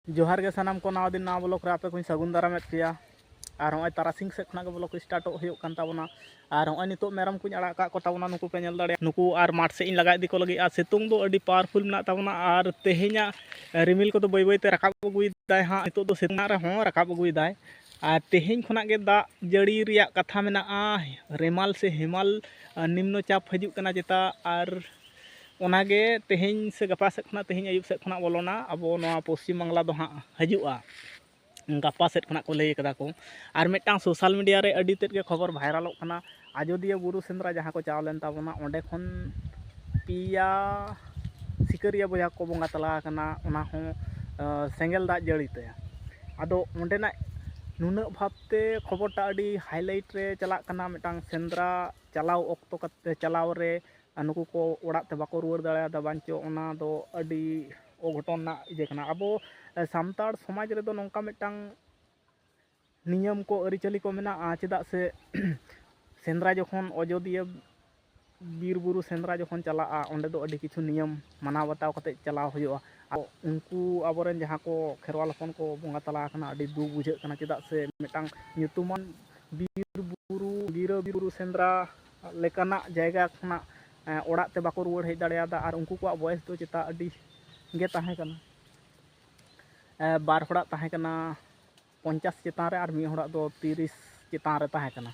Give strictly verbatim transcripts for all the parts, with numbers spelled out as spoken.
ᱡᱚᱦᱟᱨ ᱜᱮ ᱥᱟᱱᱟᱢ ᱠᱚ, ᱱᱟᱣᱟ ᱫᱤᱱ ᱱᱟᱣᱟ ᱵᱞᱚᱜ ᱨᱮ ᱟᱯᱮ ᱠᱚᱧ ᱥᱟᱹᱜᱩᱱ ᱫᱟᱨᱟᱢᱮᱫ ᱯᱮᱭᱟ᱾ ᱟᱨ ᱦᱚᱸᱜᱼᱚᱭ ᱛᱟᱨᱟᱥᱤᱧ ᱥᱮᱫ ᱠᱷᱚᱱᱟᱜ ᱜᱮ ᱵᱞᱚᱜ ᱥᱴᱟᱨᱴᱚᱜ ᱦᱩᱭᱩᱜ ᱠᱟᱱ ᱛᱟᱵᱚᱱᱟ᱾ ᱟᱨ ᱦᱚᱸᱜᱼᱚᱭ ᱱᱤᱛᱚᱜ ᱢᱮᱨᱚᱢ ᱠᱚᱧ ᱟᱲᱟᱜ ᱟᱠᱟᱫ ᱠᱚ ᱛᱟᱵᱚᱱᱟ, ᱱᱩᱠᱩ ᱯᱮ ᱧᱮᱞ ᱫᱟᱲᱮᱭᱟᱜᱼᱟ, ᱱᱩᱠᱩ ᱟᱨ ᱢᱟᱴᱷ ᱥᱮᱫ ᱤᱧ ᱞᱟᱜᱟ ᱤᱫᱤ ᱠᱚ ᱞᱟᱹᱜᱤᱫ᱾ ᱟᱨ ᱥᱤᱛᱩᱝ ᱫᱚ ᱟᱹᱰᱤ ᱯᱟᱣᱟᱨᱯᱷᱩᱞ ᱢᱮᱱᱟᱜ ᱛᱟᱵᱚᱱᱟ᱾ ᱟᱨ ᱛᱮᱦᱮᱧᱟᱜ ᱨᱤᱢᱤᱞ ᱠᱚᱫᱚ ᱵᱟᱹᱭ ᱵᱟᱹᱭᱛᱮ ᱨᱟᱠᱟᱵ ᱟᱹᱜᱩᱭᱮᱫᱟᱭ ᱦᱟᱸᱜ, ᱱᱤᱛᱚᱜ ᱫᱚ ᱥᱤᱛᱩᱝ ᱨᱮᱦᱚᱸ ᱨᱟᱠᱟᱵ ᱟᱹᱜᱩᱭᱮᱫᱟᱭ᱾ ᱟᱨ ᱛᱮᱦᱮᱧ ᱠᱷᱚᱱᱟᱜ ᱜᱮ ᱫᱟᱜ ᱡᱟᱹᱲᱤ ᱨᱮᱭᱟᱜ ᱠᱟᱛᱷᱟ ᱢᱮᱱᱟᱜᱼᱟ᱾ ᱨᱮᱢᱟᱞ ᱥᱮ ᱦᱮᱢᱟᱞ, ᱟᱨ ᱱᱤᱢᱱᱚ ᱪᱟᱯ ᱦᱤᱡᱩᱜ ᱠᱟᱱᱟ ᱪᱮᱛᱟ᱾ ᱟᱨ ᱚᱱᱟᱜᱮ ᱛᱮᱦᱮᱧ ᱥᱮ ᱜᱟᱯᱟ ᱥᱮᱫ ᱠᱷᱚᱱᱟᱜ, ᱛᱮᱦᱮᱧ ᱟᱹᱭᱩᱵ ᱥᱮᱫ ᱠᱷᱚᱱᱟᱜ ᱵᱚᱞᱚᱱᱟ ᱟᱵᱚ ᱱᱚᱣᱟ ᱯᱚᱥᱪᱤᱢ ᱵᱟᱝᱞᱟ ᱫᱚ ᱦᱟᱸᱜ ᱦᱤᱡᱩᱜᱼᱟ᱾ ᱜᱟᱯᱟ ᱥᱮᱫ ᱠᱷᱚᱱᱟᱜ ᱠᱚ ᱞᱟᱹᱭ ᱠᱟᱫᱟ ᱠᱚ᱾ ᱟᱨ ᱢᱤᱫᱴᱟᱝ ᱥᱳᱥᱟᱞ ᱢᱤᱰᱤᱭᱟ ᱨᱮ ᱟᱹᱰᱤ ᱛᱮᱫ ᱜᱮ ᱠᱷᱚᱵᱚᱨ ᱵᱷᱟᱭᱨᱟᱞᱚᱜ ᱠᱟᱱᱟ, ᱟᱡᱳᱫᱤᱭᱟᱹ ᱵᱩᱨᱩ ᱥᱮᱸᱫᱽᱨᱟ ᱡᱟᱦᱟᱸ ᱠᱚ ᱪᱟᱣ ᱞᱮᱱ ᱛᱟᱵᱚᱱᱟ, ᱚᱸᱰᱮ ᱠᱷᱚᱱ ᱯᱮᱭᱟ ᱥᱤᱠᱟᱹᱨᱤᱭᱟᱹ ᱵᱚᱭᱦᱟ ᱠᱚ ᱵᱚᱸᱜᱟ ᱛᱟᱞᱟ ᱟᱠᱟᱱᱟ, ᱚᱱᱟ ᱦᱚᱸ, ᱟᱸ, ᱥᱮᱸᱜᱮᱞ ᱫᱟᱜ ᱡᱟᱹᱲᱤ ᱛᱮ᱾ ᱟᱫᱚ ᱚᱸᱰᱮᱱᱟᱜ ᱱᱩᱱᱟᱹᱜ ᱵᱷᱟᱵᱽᱛᱮ ᱠᱷᱚᱵᱚᱨᱴᱟ ᱟᱹᱰᱤ ᱦᱟᱭᱞᱟᱭᱤᱴ ᱨᱮ ᱪᱟᱞᱟᱜ ᱠᱟᱱᱟ, ᱢᱤᱫᱴᱟᱝ ᱥᱮᱸᱫᱽᱨᱟ ᱪᱟᱞᱟᱣ ᱚᱠᱛᱚ ᱠᱟᱛᱮ, ᱪᱟᱞᱟᱣ ᱨᱮ ᱟᱨ ᱱᱩᱠᱩ ᱠᱚ ᱚᱲᱟᱜ ᱛᱮ ᱵᱟᱠᱚ ᱨᱩᱣᱟᱹᱲ ᱫᱟᱲᱮᱭᱟᱫᱟ, ᱵᱟᱝᱪᱚ ᱚᱱᱟ ᱫᱚ ᱟᱹᱰᱤ ᱚᱜᱷᱚᱴᱚᱱ ᱨᱮᱱᱟᱜ ᱤᱭᱟᱹ ᱠᱟᱱᱟ᱾ ᱟᱵᱚ, ᱮ, ᱥᱟᱱᱛᱟᱲ ᱥᱚᱢᱟᱡᱽ ᱨᱮᱫᱚ ᱱᱚᱝᱠᱟ ᱢᱤᱫᱴᱟᱝ ᱱᱤᱭᱚᱢ ᱠᱚ, ᱟᱹᱨᱤᱪᱟᱹᱞᱤ ᱠᱚ ᱢᱮᱱᱟᱜᱼᱟ, ᱪᱮᱫᱟᱜ ᱥᱮ ᱥᱮᱸᱫᱽᱨᱟ ᱡᱚᱠᱷᱚᱱ ᱟᱡᱳᱫᱤᱭᱟᱹ ᱵᱤᱨ ᱵᱩᱨᱩ ᱥᱮᱸᱫᱽᱨᱟ ᱡᱚᱠᱷᱚᱱ ᱪᱟᱞᱟᱜᱼᱟ, ᱚᱸᱰᱮ ᱫᱚ ᱟᱹᱰᱤ ᱠᱤᱪᱷᱩ ᱱᱤᱭᱚᱢ ᱢᱟᱱᱟᱣ ᱵᱟᱛᱟᱣ ᱠᱟᱛᱮ ᱪᱟᱞᱟᱣ ᱦᱩᱭᱩᱜᱼᱟ᱾ ᱟᱨ ᱩᱱᱠᱩ ᱟᱵᱚᱨᱮᱱ ᱡᱟᱦᱟᱸ ᱠᱚ ᱠᱷᱮᱨᱣᱟᱞ ᱦᱚᱯᱚᱱ ᱠᱚ ᱵᱚᱸᱜᱟ ᱛᱟᱞᱟ ᱟᱠᱟᱱᱟ, ᱟᱹᱰᱤ ᱫᱩᱠ ᱵᱩᱡᱷᱟᱹᱜ ᱠᱟᱱᱟ, ᱪᱮᱫᱟᱜ ᱥᱮ ᱢᱤᱫᱴᱟᱝ ᱧᱩᱛᱩᱢᱟᱱ ᱵᱤᱨ ᱵᱩᱨᱩ, ᱜᱤᱨᱟᱹ ᱵᱤᱨ ᱵᱩᱨᱩ ᱥᱮᱸᱫᱽᱨᱟ ᱞᱮᱠᱟᱱᱟᱜ ᱡᱟᱭᱜᱟ ᱠᱷᱚᱱᱟᱜ, ᱮ, ᱚᱲᱟᱜ ᱛᱮ ᱵᱟᱠᱚ ᱨᱩᱣᱟᱹᱲ ᱦᱮᱡ ᱫᱟᱲᱮᱭᱟᱫᱟ᱾ ᱟᱨ ᱩᱱᱠᱩ ᱠᱚᱣᱟᱜ ᱵᱚᱭᱮᱥ ᱫᱚ ᱪᱮᱛᱟ ᱟᱹᱰᱤ ᱜᱮ ᱛᱟᱦᱮᱸ ᱠᱟᱱᱟ, ᱮ, ᱵᱟᱨ ᱦᱚᱲᱟᱜ ᱛᱟᱦᱮᱸ ᱠᱟᱱᱟ ᱯᱚᱧᱪᱟᱥ ᱪᱮᱛᱟᱱ ᱨᱮ ᱟᱨ ᱢᱤᱫ ᱦᱚᱲᱟᱜ ᱫᱚ ᱛᱤᱨᱤᱥ ᱪᱮᱛᱟᱱ ᱨᱮ ᱛᱟᱦᱮᱸ ᱠᱟᱱᱟ᱾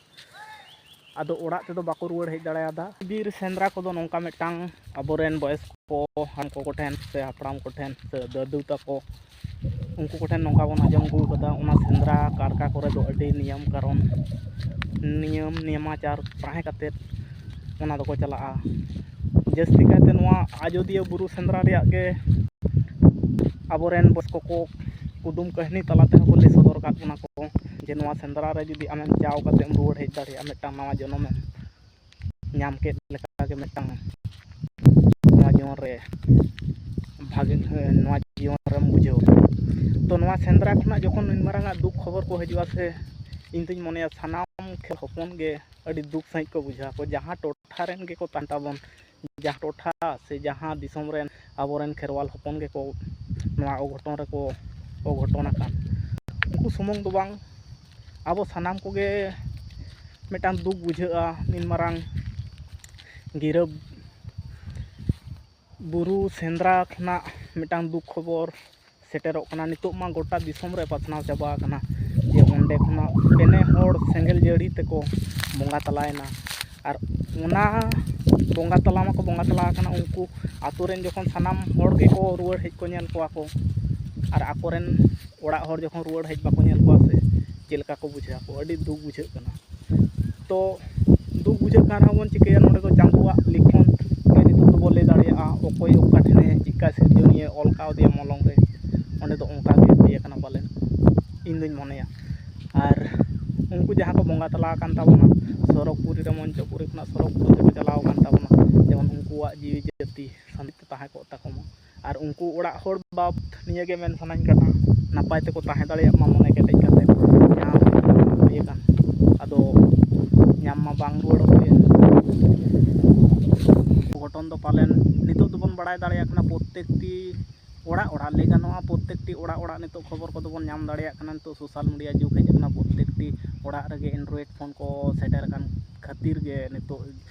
ᱟᱫᱚ ᱚᱲᱟᱜ ᱛᱮᱫᱚ ᱵᱟᱠᱚ ᱨᱩᱣᱟᱹᱲ ᱦᱮᱡ ᱫᱟᱲᱮᱭᱟᱫᱟ᱾ ᱵᱤᱨ ᱥᱮᱸᱫᱽᱨᱟ ᱠᱚᱫᱚ ᱱᱚᱝᱠᱟ ᱢᱤᱫᱴᱟᱝ ᱟᱵᱚᱨᱮᱱ ᱵᱚᱭᱮᱥ ᱠᱚ, ᱦᱟᱲᱟᱢ ᱠᱚ ᱠᱚᱴᱷᱮᱱ ᱥᱮ ᱦᱟᱯᱲᱟᱢ ᱠᱚᱴᱷᱮᱱ ᱥᱮ ᱫᱟᱹᱫᱩ ᱛᱟᱠᱚ, ᱩᱱᱠᱩ ᱠᱚᱴᱷᱮᱱ ᱱᱚᱝᱠᱟ ᱵᱚᱱ ᱟᱸᱡᱚᱢ ᱟᱹᱜᱩ ᱟᱠᱟᱫᱟ, ᱚᱱᱟ ᱥᱮᱸᱫᱽᱨᱟ ᱠᱟᱨᱠᱟ ᱠᱚᱨᱮ ᱫᱚ ᱟᱹᱰᱤ ᱱᱤᱭᱚᱢ ᱠᱟᱨᱚᱱ, ᱱᱤᱭᱚᱢ ᱱᱮᱢᱟᱪᱟᱨ ᱛᱟᱦᱮᱸ ᱠᱟᱛᱮᱫ ᱚᱱᱟ ᱫᱚᱠᱚ ᱪᱟᱞᱟᱜᱼᱟ᱾ ᱡᱟᱹᱥᱛᱤ ᱠᱟᱭᱛᱮ ᱱᱚᱣᱟ ᱟᱡᱳᱫᱤᱭᱟᱹ ᱵᱩᱨᱩ ᱥᱮᱸᱫᱽᱨᱟ ᱨᱮᱭᱟᱜ ᱜᱮ ᱟᱵᱚᱨᱮᱱ ᱵᱚᱭᱮᱥ ᱠᱚᱠᱚ ᱠᱩᱫᱩᱢ ᱠᱟᱹᱦᱱᱤ ᱛᱟᱞᱟ ᱛᱮᱦᱚᱸ ᱠᱚ ᱞᱟᱹᱭ ᱥᱚᱫᱚᱨ ᱟᱠᱟᱫ ᱵᱚᱱᱟ ᱠᱚ ᱡᱮ ᱱᱚᱣᱟ ᱥᱮᱸᱫᱽᱨᱟ ᱨᱮ ᱡᱩᱫᱤ ᱟᱢᱮᱢ ᱪᱟᱣ ᱠᱟᱛᱮᱢ ᱨᱩᱣᱟᱹᱲ ᱦᱮᱡ ᱫᱟᱲᱮᱭᱟᱜᱼᱟ, ᱢᱤᱫᱴᱟᱝ ᱱᱟᱣᱟ ᱡᱚᱱᱚᱢᱮᱢ ᱧᱟᱢ ᱠᱮᱫ ᱞᱮᱠᱟᱜᱮ ᱢᱤᱫᱴᱟᱝ ᱱᱚᱣᱟ ᱡᱤᱭᱚᱱ ᱨᱮ ᱵᱷᱟᱜᱮ, ᱱᱚᱣᱟ ᱡᱤᱭᱚᱱ ᱨᱮᱢ ᱵᱩᱡᱷᱟᱹᱣᱟ᱾ ᱛᱚ, ᱱᱚᱣᱟ ᱥᱮᱸᱫᱽᱨᱟ ᱠᱷᱚᱱᱟᱜ ᱡᱚᱠᱷᱚᱱ ᱱᱩᱱ ᱢᱟᱨᱟᱝ ᱟᱜ ᱫᱩᱠ ᱠᱷᱚᱵᱚᱨ ᱠᱚ ᱦᱤᱡᱩᱜᱼᱟ ᱥᱮ, ᱤᱧ ᱫᱩᱧ ᱢᱚᱱᱮᱭᱟ ᱥᱟᱱᱟᱢ ᱠᱷᱮᱨᱣᱟᱞ ᱦᱚᱯᱚᱱ ᱜᱮ ᱟᱹᱰᱤ ᱫᱩᱠ ᱥᱟᱺᱦᱤᱡ ᱠᱚ ᱵᱩᱡᱷᱟᱹᱣᱟ ᱠᱚ, ᱡᱟᱦᱟᱸ ᱴᱚᱴᱷᱟ ᱨᱮᱱ ᱜᱮᱠᱚ ᱛᱟᱦᱮᱱ ᱛᱟᱵᱚᱱ, ᱡᱟᱦᱟᱸ ᱴᱚᱴᱷᱟ ᱥᱮ ᱡᱟᱦᱟᱸ ᱫᱤᱥᱚᱢ ᱨᱮᱱ ᱟᱵᱚᱨᱮᱱ ᱠᱷᱮᱨᱣᱟᱞ ᱦᱚᱯᱚᱱ ᱜᱮᱠᱚ ᱱᱚᱣᱟ ᱚᱜᱷᱚᱴᱚᱱ ᱨᱮᱠᱚ ᱚᱜᱷᱚᱴᱚᱱ ᱟᱠᱟᱱ᱾ ᱩᱱᱠᱩ ᱥᱩᱢᱩᱝ ᱫᱚ ᱵᱟᱝ, ᱟᱵᱚ ᱥᱟᱱᱟᱢ ᱠᱚᱜᱮ ᱢᱤᱫᱴᱟᱝ ᱫᱩᱠ ᱵᱩᱡᱷᱟᱹᱜᱼᱟ᱾ ᱱᱤᱱ ᱢᱟᱨᱟᱝ ᱜᱤᱨᱟᱹ ᱵᱩᱨᱩ ᱥᱮᱸᱫᱽᱨᱟ ᱠᱷᱚᱱᱟᱜ ᱢᱤᱫᱴᱟᱝ ᱫᱩᱠ ᱠᱷᱚᱵᱚᱨ ᱥᱮᱴᱮᱨᱚᱜ ᱠᱟᱱᱟ᱾ ᱱᱤᱛᱚᱜ ᱢᱟ ᱜᱚᱴᱟ ᱫᱤᱥᱚᱢ ᱨᱮ ᱯᱟᱥᱱᱟᱣ ᱪᱟᱵᱟ ᱟᱠᱟᱱᱟ ᱡᱮ ᱚᱸᱰᱮ ᱠᱷᱚᱱᱟᱜ ᱯᱮᱱᱮ ᱦᱚᱲ ᱥᱮᱸᱜᱮᱞ ᱡᱟᱹᱲᱤ ᱛᱮᱠᱚ ᱵᱚᱸᱜᱟ ᱛᱟᱞᱟᱭᱮᱱᱟ᱾ ᱟᱨ ᱚᱱᱟ ᱵᱚᱸᱜᱟ ᱛᱟᱞᱟ ᱢᱟᱠᱚ ᱵᱚᱸᱜᱟ ᱛᱟᱞᱟ ᱟᱠᱟᱱᱟ, ᱩᱱᱠᱩ ᱟᱛᱳ ᱨᱮᱱ ᱡᱚᱠᱷᱚᱱ ᱥᱟᱱᱟᱢ ᱦᱚᱲ ᱜᱮᱠᱚ ᱨᱩᱣᱟᱹᱲ ᱦᱮᱡ ᱠᱚ ᱧᱮᱞ ᱠᱚᱣᱟ ᱠᱚ, ᱟᱨ ᱟᱠᱚᱨᱮᱱ ᱚᱲᱟᱜ ᱦᱚᱲ ᱡᱚᱠᱷᱚᱱ ᱨᱩᱣᱟᱹᱲ ᱦᱮᱡ ᱵᱟᱠᱚ ᱧᱮᱞ ᱠᱚᱣᱟ ᱥᱮ, ᱪᱮᱫ ᱞᱮᱠᱟ ᱠᱚ ᱵᱩᱡᱷᱟᱹᱣᱟ ᱠᱚ? ᱟᱹᱰᱤ ᱫᱩᱠ ᱵᱩᱡᱷᱟᱹᱜ ᱠᱟᱱᱟ᱾ ᱛᱚ ᱫᱩᱠ ᱵᱩᱡᱷᱟᱹᱜ ᱠᱟᱱ ᱨᱮᱦᱚᱸ ᱵᱚᱱ ᱪᱤᱠᱟᱹᱭᱟ, ᱱᱚᱰᱮ ᱫᱚ ᱪᱟᱸᱫᱳᱣᱟᱜ ᱞᱤᱠᱷᱚᱱ ᱜᱮ ᱱᱤᱛᱚᱜ ᱫᱚᱵᱚ ᱞᱟᱹᱭ ᱫᱟᱲᱮᱭᱟᱜᱼᱟ, ᱚᱠᱚᱭ ᱚᱠᱟ ᱴᱷᱮᱱᱮ ᱪᱤᱠᱟ ᱥᱤᱨᱡᱚᱱᱤᱭᱟᱹ ᱚᱞ ᱠᱟᱣᱫᱮᱭᱟ ᱢᱚᱞᱚᱝ ᱨᱮ, ᱚᱸᱰᱮ ᱫᱚ ᱚᱱᱠᱟ ᱜᱮ ᱦᱩᱭ ᱟᱠᱟᱱᱟ ᱯᱟᱞᱮᱱ, ᱤᱧ ᱫᱩᱧ ᱢᱚᱱᱮᱭᱟ᱾ ᱟᱨ ᱩᱱᱠᱩ ᱡᱟᱦᱟᱸ ᱠᱚ ᱵᱚᱸᱜᱟ ᱛᱟᱞᱟ ᱟᱠᱟᱱ ᱛᱟᱵᱚᱱᱟ, ᱥᱚᱨᱚᱜᱽᱯᱩᱨᱤ ᱨᱮ ᱢᱚᱧᱪᱚᱯᱩᱨᱤ ᱠᱷᱚᱱᱟᱜ ᱥᱚᱨᱚᱜᱽᱯᱩᱨᱤ ᱛᱮᱠᱚ ᱪᱟᱞᱟᱣ ᱟᱠᱟᱱ ᱛᱟᱵᱚᱱᱟ, ᱡᱮᱢᱚᱱ ᱩᱱᱠᱩᱣᱟᱜ ᱡᱤᱣᱤ ᱡᱟᱹᱛᱤ ᱥᱟᱱᱛᱤ ᱛᱮ ᱛᱟᱦᱮᱸ ᱠᱚᱜ ᱛᱟᱠᱚ ᱢᱟ᱾ ᱟᱨ ᱩᱱᱠᱩ ᱚᱲᱟᱜ ᱦᱚᱲ ᱵᱟᱵᱚᱫ ᱱᱤᱭᱟᱹ ᱜᱮ ᱢᱮᱱ ᱥᱟᱱᱟᱧ ᱠᱟᱱᱟ, ᱱᱟᱯᱟᱭ ᱛᱮᱠᱚ ᱛᱟᱦᱮᱸ ᱫᱟᱲᱮᱭᱟᱜ ᱢᱟ ᱢᱚᱱᱮ ᱠᱮᱴᱮᱡ ᱠᱟᱛᱮ, ᱡᱟᱦᱟᱸ ᱦᱩᱭ ᱟᱠᱟᱱ᱾ ᱟᱫᱚ ᱧᱟᱢ ᱢᱟ ᱵᱟᱝ ᱨᱩᱣᱟᱹᱲᱚᱜ ᱜᱮ᱾ ᱜᱷᱚᱴᱚᱱ ᱫᱚ ᱯᱟᱞᱮᱱ ᱱᱤᱛᱚᱜ ᱫᱚᱵᱚᱱ ᱵᱟᱲᱟᱭ ᱫᱟᱲᱮᱭᱟᱜ ᱠᱟᱱᱟ, ᱯᱨᱚᱛᱮᱠᱴᱤ ᱚᱲᱟᱜ ᱚᱲᱟᱜ, ᱞᱟᱹᱭ ᱜᱟᱱᱚᱜᱼᱟ, ᱯᱨᱚᱛᱮᱠᱴᱤ ᱚᱲᱟᱜ ᱚᱲᱟᱜ ᱱᱤᱛᱚᱜ ᱠᱷᱚᱵᱚᱨ ᱠᱚᱫᱚ ᱵᱚᱱ ᱧᱟᱢ ᱫᱟᱲᱮᱭᱟᱜ ᱠᱟᱱᱟ᱾ ᱱᱤᱛᱚᱜ ᱥᱳᱥᱟᱞ ᱢᱤᱰᱤᱭᱟ ᱡᱩᱜᱽ ᱦᱮᱡ ᱟᱠᱟᱱᱟ, ᱯᱨᱚᱛᱮᱠᱴᱤ ᱚᱲᱟᱜ ᱨᱮᱜᱮ ᱮᱱᱰᱨᱚᱭᱮᱰ ᱯᱷᱳᱱ ᱠᱚ ᱥᱮᱴᱮᱨ ᱟᱠᱟᱱ ᱠᱷᱟᱹᱛᱤᱨ ᱜᱮ ᱱᱤᱛᱚᱜ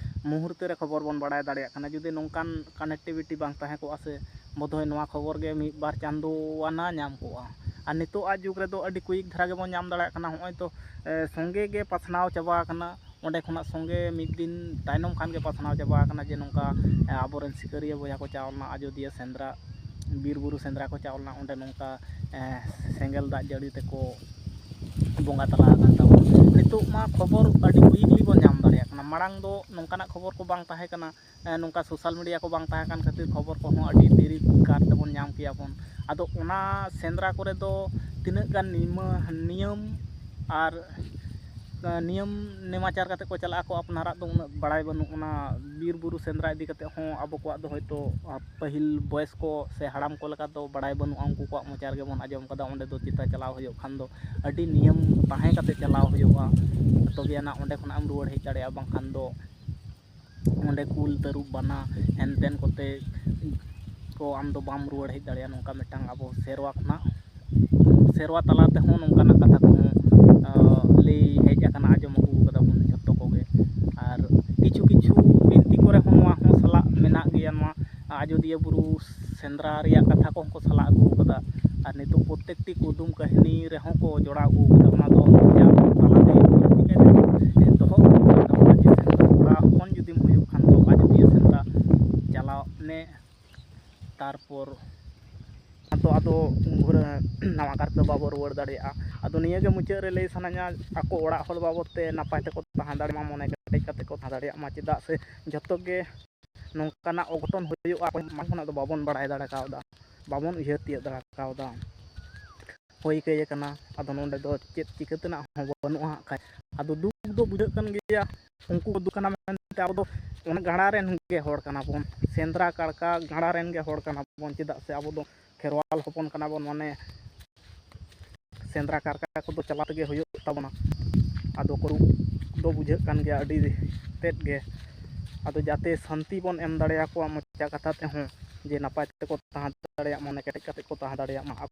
ᱢᱩᱦᱩᱨᱛᱮ ᱨᱮ ᱠᱷᱚᱵᱚᱨ ᱵᱚᱱ ᱵᱟᱲᱟᱭ ᱫᱟᱲᱮᱭᱟᱜ ᱠᱟᱱᱟ᱾ ᱡᱩᱫᱤ ᱱᱚᱝᱠᱟᱱ ᱠᱟᱱᱮᱠᱴᱤᱵᱷᱤᱴᱤ ᱵᱟᱝ ᱛᱟᱦᱮᱸ ᱠᱚᱜᱼᱟ ᱥᱮ, ᱵᱳᱫᱷᱚᱭ ᱱᱚᱣᱟ ᱠᱷᱚᱵᱚᱨ ᱜᱮ ᱢᱤᱫ ᱵᱟᱨ ᱪᱟᱸᱫᱳ ᱟᱱᱟ ᱧᱟᱢ ᱠᱚᱜᱼᱟ᱾ ᱟᱨ ᱱᱤᱛᱚᱜ ᱟᱜ ᱡᱩᱜᱽ ᱨᱮᱫᱚ ᱟᱹᱰᱤ ᱠᱩᱭᱤᱠ ᱫᱷᱟᱨᱟ ᱜᱮᱵᱚᱱ ᱧᱟᱢ ᱫᱟᱲᱮᱭᱟᱜ ᱠᱟᱱᱟ᱾ ᱦᱚᱸᱜᱼᱚᱭ ᱛᱚ, ᱮ, ᱥᱚᱸᱜᱮ ᱜᱮ ᱯᱟᱥᱱᱟᱣ ᱪᱟᱵᱟ ᱟᱠᱟᱱᱟ᱾ ᱚᱸᱰᱮ ᱠᱷᱚᱱᱟᱜ ᱥᱚᱸᱜᱮ ᱢᱤᱫ ᱫᱤᱱ ᱛᱟᱭᱱᱚᱢ ᱠᱷᱟᱱ ᱜᱮ ᱯᱟᱥᱱᱟᱣ ᱪᱟᱵᱟ ᱟᱠᱟᱱᱟ ᱡᱮ ᱱᱚᱝᱠᱟ, ᱮ, ᱟᱵᱚᱨᱮᱱ ᱥᱤᱠᱟᱹᱨᱤᱭᱟᱹ ᱵᱚᱭᱦᱟ ᱠᱚ ᱪᱟᱣ ᱞᱮᱱᱟ ᱟᱡᱳᱫᱤᱭᱟᱹ ᱥᱮᱸᱫᱽᱨᱟ, ᱵᱤᱨ ᱵᱩᱨᱩ ᱥᱮᱸᱫᱽᱨᱟ ᱠᱚ ᱪᱟᱣ ᱞᱮᱱᱟ, ᱚᱸᱰᱮ ᱱᱚᱝᱠᱟ, ᱮ, ᱥᱮᱸᱜᱮᱞ ᱫᱟᱜ ᱡᱟᱹᱲᱤ ᱛᱮᱠᱚ ᱵᱚᱸᱜᱟ ᱛᱟᱞᱟ ᱟᱠᱟᱱ ᱛᱟᱵᱚᱱᱟ᱾ ᱱᱤᱛᱚᱜ ᱢᱟ ᱠᱷᱚᱵᱚᱨ ᱟᱹᱰᱤ ᱠᱩᱭᱤᱠᱞᱤ ᱵᱚᱱ ᱧᱟᱢ ᱫᱟᱲᱮᱭᱟᱜ ᱠᱟᱱᱟ᱾ ᱢᱟᱲᱟᱝ ᱫᱚ ᱱᱚᱝᱠᱟᱱᱟᱜ ᱠᱷᱚᱵᱚᱨ ᱠᱚ ᱵᱟᱝ ᱛᱟᱦᱮᱸ ᱠᱟᱱᱟ, ᱮ, ᱱᱚᱝᱠᱟ ᱥᱳᱥᱟᱞ ᱢᱤᱰᱤᱭᱟ ᱠᱚ ᱵᱟᱝ ᱛᱟᱦᱮᱸ ᱠᱟᱱ ᱠᱷᱟᱹᱛᱤᱨ ᱠᱷᱚᱵᱚᱨ ᱠᱚᱦᱚᱸ ᱟᱹᱰᱤ ᱫᱮᱨᱤ ᱠᱟᱨ ᱛᱮᱵᱚᱱ ᱧᱟᱢ ᱠᱮᱭᱟ ᱵᱚᱱ᱾ ᱟᱫᱚ ᱚᱱᱟ ᱥᱮᱸᱫᱽᱨᱟ ᱠᱚᱨᱮ ᱫᱚ ᱛᱤᱱᱟᱹᱜ ᱜᱟᱱ ᱱᱤᱢᱟᱹ-, ᱱᱤᱭᱚᱢ ᱟᱨ, ᱮ, ᱱᱤᱭᱚᱢ ᱱᱮᱢᱟᱪᱟᱨ ᱠᱟᱛᱮ ᱠᱚ ᱪᱟᱞᱟᱜ ᱟᱠᱚ, ᱟᱯᱱᱟᱨᱟᱜ ᱫᱚ ᱩᱱᱟᱹᱜ ᱵᱟᱲᱟᱭ ᱵᱟᱹᱱᱩᱜ᱾ ᱚᱱᱟ ᱵᱤᱨ ᱵᱩᱨᱩ ᱥᱮᱸᱫᱽᱨᱟ ᱤᱫᱤ ᱠᱟᱛᱮ ᱦᱚᱸ ᱟᱵᱚ ᱠᱚᱣᱟᱜ ᱫᱚ ᱦᱚᱭᱛᱳ, ᱟ, ᱯᱟᱹᱦᱤᱞ ᱵᱚᱭᱮᱥ ᱠᱚ ᱥᱮ ᱦᱟᱲᱟᱢ ᱠᱚ ᱞᱮᱠᱟ ᱫᱚ ᱵᱟᱲᱟᱭ ᱵᱟᱹᱱᱩᱜᱼᱟ, ᱩᱱᱠᱩ ᱠᱚᱣᱟᱜ ᱢᱚᱪᱟ ᱨᱮᱜᱮ ᱵᱚᱱ ᱟᱸᱡᱚᱢ ᱠᱟᱫᱟ᱾ ᱚᱸᱰᱮ ᱫᱚ ᱪᱮᱛᱟ ᱪᱟᱞᱟᱣ ᱦᱩᱭᱩᱜ ᱠᱷᱟᱱ ᱫᱚ ᱟᱹᱰᱤ ᱱᱤᱭᱚᱢ ᱛᱟᱦᱮᱸ ᱠᱟᱛᱮ ᱪᱟᱞᱟᱣ ᱦᱩᱭᱩᱜᱼᱟ, ᱛᱚᱵᱮ ᱟᱱᱟᱜ ᱚᱸᱰᱮ ᱠᱷᱚᱱᱟᱜ ᱮᱢ ᱨᱩᱣᱟᱹᱲ ᱦᱮᱡ ᱫᱟᱲᱮᱭᱟᱜᱼᱟ, ᱵᱟᱝᱠᱷᱟᱱ ᱫᱚ ᱚᱸᱰᱮ ᱠᱩᱞ, ᱛᱟᱹᱨᱩᱵ, ᱵᱟᱱᱟ ᱦᱮᱱᱛᱮᱱ ᱠᱚᱛᱮ ᱠᱚ ᱟᱢ ᱫᱚ ᱵᱟᱢ ᱨᱩᱣᱟᱹᱲ ᱦᱮᱡ ᱫᱟᱲᱮᱭᱟᱜᱼᱟ᱾ ᱱᱚᱝᱠᱟ ᱢᱤᱫᱴᱟᱝ ᱟᱵᱚ ᱥᱮᱨᱣᱟ ᱠᱷᱚᱱᱟᱜ ᱥᱮᱨᱣᱟ ᱛᱟᱞᱟ ᱛᱮᱦᱚᱸ ᱱᱚᱝᱠᱟᱱᱟᱜ ᱠᱟᱛᱷᱟ ᱠᱚᱦᱚᱸ ᱞᱟᱹᱭ ᱦᱮᱡ ᱟᱠᱟᱱᱟ, ᱟᱸᱡᱚᱢ ᱟᱹᱜᱩ ᱠᱟᱫᱟ ᱵᱚᱱ ᱡᱷᱚᱛᱚ ᱠᱚᱜᱮ᱾ ᱟᱨ ᱠᱤᱪᱷᱩ ᱠᱤᱪᱷᱩ ᱵᱤᱱᱛᱤ ᱠᱚᱨᱮ ᱦᱚᱸ ᱱᱚᱣᱟ ᱦᱚᱸ ᱥᱟᱞᱟᱜ ᱢᱮᱱᱟᱜ ᱜᱮᱭᱟ᱾ ᱱᱚᱣᱟ ᱟᱡᱳᱫᱤᱭᱟᱹ ᱵᱩᱨᱩ ᱥᱮᱸᱫᱽᱨᱟ ᱨᱮᱭᱟᱜ ᱠᱟᱛᱷᱟ ᱠᱚᱦᱚᱸ ᱠᱚ ᱥᱟᱞᱟ ᱟᱹᱜᱩ ᱠᱟᱫᱟ᱾ ᱟᱨ ᱱᱤᱛᱚᱜ ᱯᱨᱚᱛᱮᱠᱴᱤ ᱠᱩᱫᱩᱢ ᱠᱟᱹᱦᱱᱤ ᱨᱮᱦᱚᱸ ᱠᱚ ᱡᱚᱲᱟᱣ ᱟᱹᱜᱩ ᱠᱟᱫᱟ᱾ ᱚᱱᱟ ᱫᱚ ᱡᱟ ᱛᱟᱞᱟᱛᱮ ᱵᱟᱹᱲᱛᱤ ᱠᱟᱭᱛᱮ ᱫᱚᱦᱚ ᱟᱹᱜᱩ ᱠᱟᱫᱟ ᱡᱮ ᱥᱮᱸᱫᱽᱨᱟ ᱠᱚᱲᱟ ᱦᱚᱯᱚᱱ ᱡᱩᱫᱤᱢ ᱦᱩᱭᱩᱜ ᱠᱷᱟᱱ ᱫᱚ ᱟᱡᱳᱫᱤᱭᱟᱹ ᱥᱮᱸᱫᱽᱨᱟ ᱪᱟᱞᱟᱜ ᱢᱮ᱾ ᱛᱟᱨᱯᱚᱨ ᱟᱫᱚ, ᱟᱫᱚ ᱜᱷᱩᱨᱟᱹ ᱱᱟᱣᱟ ᱠᱟᱨ ᱛᱮᱫᱚ ᱵᱟᱵᱚ ᱨᱩᱣᱟᱹᱲ ᱫᱟᱲᱮᱭᱟᱜᱼᱟ᱾ ᱟᱫᱚ ᱱᱤᱭᱟᱹᱜᱮ ᱢᱩᱪᱟᱹᱫ ᱨᱮ ᱞᱟᱹᱭ ᱥᱟᱱᱟᱧᱟ, ᱟᱠᱚ ᱚᱲᱟᱜ ᱦᱚᱲ ᱵᱟᱵᱚᱫ ᱛᱮ ᱱᱟᱯᱟᱭ ᱛᱮᱠᱚ ᱛᱟᱦᱮᱸ ᱫᱟᱲᱮᱭᱟᱜ ᱢᱟ, ᱢᱚᱱᱮ ᱠᱮᱴᱮᱡ ᱠᱟᱛᱮ ᱠᱚ ᱛᱟᱦᱮᱸ ᱫᱟᱲᱮᱭᱟᱜ ᱢᱟ᱾ ᱪᱮᱫᱟᱜ ᱥᱮ ᱡᱷᱚᱛᱚ ᱜᱮ ᱱᱚᱝᱠᱟᱱᱟᱜ ᱚᱜᱷᱚᱴᱚᱱ ᱦᱩᱭᱩᱜᱼᱟ, ᱟᱵᱚ ᱢᱟᱲᱟᱝ ᱠᱷᱚᱱᱟᱜ ᱫᱚ ᱵᱟᱵᱚᱱ ᱵᱟᱲᱟᱭ ᱫᱟᱲᱮ ᱠᱟᱣᱫᱟ, ᱵᱟᱵᱚᱱ ᱩᱭᱦᱟᱹᱨ ᱛᱤᱭᱳᱜ ᱫᱟᱲᱮ ᱠᱟᱣᱫᱟ᱾ ᱦᱩᱭ ᱠᱟᱹᱭ ᱠᱟᱱᱟ, ᱟᱫᱚ ᱱᱚᱰᱮ ᱫᱚ ᱪᱮᱫ ᱪᱤᱠᱟᱹ ᱛᱮᱱᱟᱜ ᱦᱚᱸ ᱵᱟᱹᱱᱩᱜᱼᱟ ᱦᱟᱸᱜ ᱠᱷᱟᱡ᱾ ᱟᱫᱚ ᱫᱩᱠ ᱫᱚ ᱵᱩᱡᱷᱟᱹᱜ ᱠᱟᱱ ᱜᱮᱭᱟ, ᱩᱱᱠᱩ ᱠᱚ ᱫᱩᱠ ᱠᱟᱱᱟ ᱢᱮᱱᱛᱮ ᱟᱵᱚ ᱫᱚ ᱚᱱᱟ ᱜᱟᱲᱟ ᱨᱮᱱ ᱜᱮ ᱦᱚᱲ ᱠᱟᱱᱟ ᱵᱚᱱ, ᱥᱮᱸᱫᱽᱨᱟ ᱠᱟᱨᱠᱟ ᱜᱟᱲᱟ ᱨᱮᱱ ᱜᱮ ᱦᱚᱲ ᱠᱟᱱᱟ ᱵᱚᱱ᱾ ᱪᱮᱫᱟᱜ ᱥᱮ ᱟᱵᱚ ᱫᱚ ᱠᱷᱮᱨᱣᱟᱞ ᱦᱚᱯᱚᱱ ᱠᱟᱱᱟ ᱵᱚᱱ, ᱢᱟᱱᱮ ᱥᱮᱸᱫᱽᱨᱟ ᱠᱟᱨᱠᱟ ᱠᱚᱫᱚ ᱪᱟᱞᱟᱣ ᱛᱮᱜᱮ ᱦᱩᱭᱩᱜ ᱛᱟᱵᱚᱱᱟ᱾ ᱟᱫᱚ ᱠᱚ ᱫᱩᱠ ᱫᱚ ᱵᱩᱡᱷᱟᱹᱜ ᱠᱟᱱ ᱜᱮᱭᱟ ᱟᱹᱰᱤ ᱛᱮᱫ ᱜᱮ᱾ ᱟᱫᱚ ᱡᱟᱛᱮ ᱥᱟᱱᱛᱤ ᱵᱚᱱ ᱮᱢ ᱫᱟᱲᱮᱭᱟᱠᱚᱣᱟ ᱢᱚᱪᱟ ᱠᱟᱛᱷᱟ ᱛᱮᱦᱚᱸ, ᱡᱮ ᱱᱟᱯᱟᱭ ᱛᱮᱠᱚ ᱛᱟᱦᱮᱸ ᱫᱟᱲᱮᱭᱟᱜ ᱢᱟ, ᱢᱚᱱᱮ ᱠᱮᱴᱮᱡ ᱠᱟᱛᱮ ᱠᱚ ᱛᱟᱦᱮᱸ ᱫᱟᱲᱮᱭᱟᱜ ᱢᱟ᱾